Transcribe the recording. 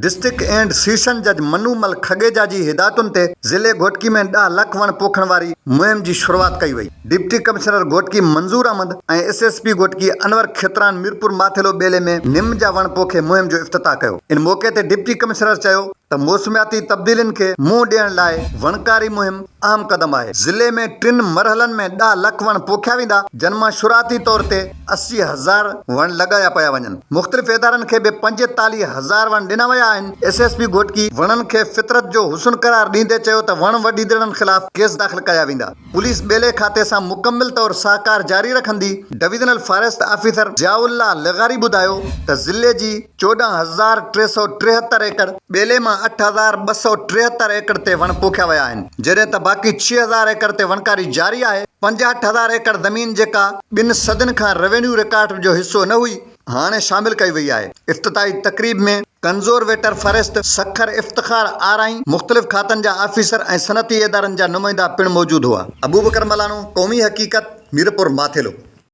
District and session جج منو مل کڳيجا جي هدايتن تي ضلعي گهوٽڪي ۾ ڏهه لک وڻ پوکڻ واري مهم جي شروعات ڪئي وئي. Deputy commissioner Ghotki Manzoor Ahmed ۽ S S P Ghotki Anwar Khetran Mirpur Mathelo ٻيلي ۾ نم جا وڻ پوکي مهم جو افتتاح ڪيو. ان موقعي تي ڊپٽي ڪمشنر چيو ته موسمياتي تبديلين کي منهن ڏيڻ لاء وڻڪاري مهم اهم قدم آهي، ضلعي ۾ ٽن مرحلن ۾ ڏهه لک وڻ پوکيا ويندا، جن مان شروعاتي طور تي 80 هزار وڻ لڳايا پيا وڃن، مختلف ادارن کي به 45 هزار وڻ ڏنا ويا آهن، ايس ايس پي گهوٽڪي وڻن کي فطرت جو حسن قرار ڏيندي چيو ته وڻ وڍيندڙن خلاف ڪيس داخل ڪيا ويندا. پوليس ٻيلي کاتي سان مڪمل طور سهڪار جاري رکندي، divisional forest officer Zia Ullah لغاري ٻڌايو ته ضلعي جي 14373 ايڪڙ ٻيلي مان 8273 ايڪڙ تي وڻ پوکيا ويا آهن، جڏهن ته باقي 6000 ايڪڙ تي وڻڪاري جاري آهي، 65 هزار ايڪڙ زمين جيڪا ٻن صدين کان روينيو رڪارڊ جو حصو نه هئي، هاڻي شامل ڪئي وئي آهي. افتتاحي تقريب ۾ ڪنزرويٽر فاريسٽ سکر افتخار آرائين، مختلف کاتن جا آفيسر ۽ صنعتي ادارن جا نمائندا پڻ موجود هئا. ابوبڪر ملاڻو، قومي حقيقت، ميرپور ماٿيلو.